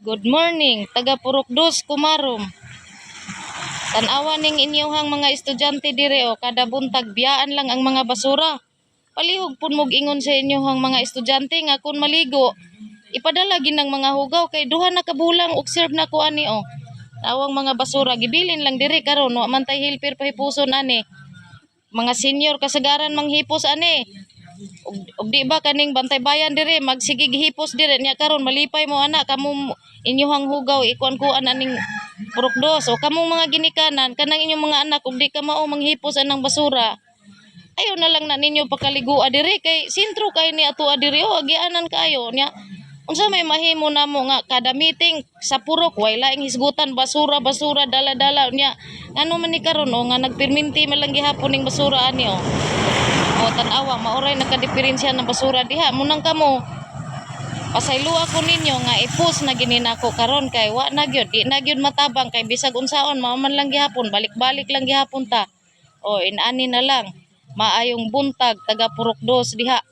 Good morning, taga Purok Dos, Komarom. Tan-awa ning inyuhang mga estudyante dire o kada buntag biyaan lang ang mga basura. Palihog pud mog ingon sa inyuhang mga estudyante nga kun maligo, ipadala gid ng mga hugaw kay duha na ka bulang observe na ko ani o. Tawang mga basura gibilin lang diri karon, wa man tay helper pahipuson ani. Mga senior kasagaran manghipos ani. Ug di ba kaning bantay bayan dire magsigig hipos dire nya karon malipay mo ana kamo inyuhang hugaw ikuan-kuan aning Purok Dos o kamong mga ginikanan kanang inyong mga anak ug di ka mao manghipos anang basura, ayaw na lang na ninyo pakaligua diri kay sentro kay ni ato diri o agianan kayo nya. Unsa may mahimo namo nga kada meeting sa purok way laing hisgutan, basura, basura, dala-dala nya? Ngano man ni karon o nga nagpirminti man lang gihapon ning basura ani o? O tan-awa, maoray nagkadiferensya ng basura diha. Munang kamo pasayloa ko ninyo nga i-post na gini nako karon kay wa na gyud, di na gyud matabang kay bisag unsaon mao man lang gihapon, balik-balik lang gihapon ta. O inani na lang. Maayong buntag, taga Purok Dos diha.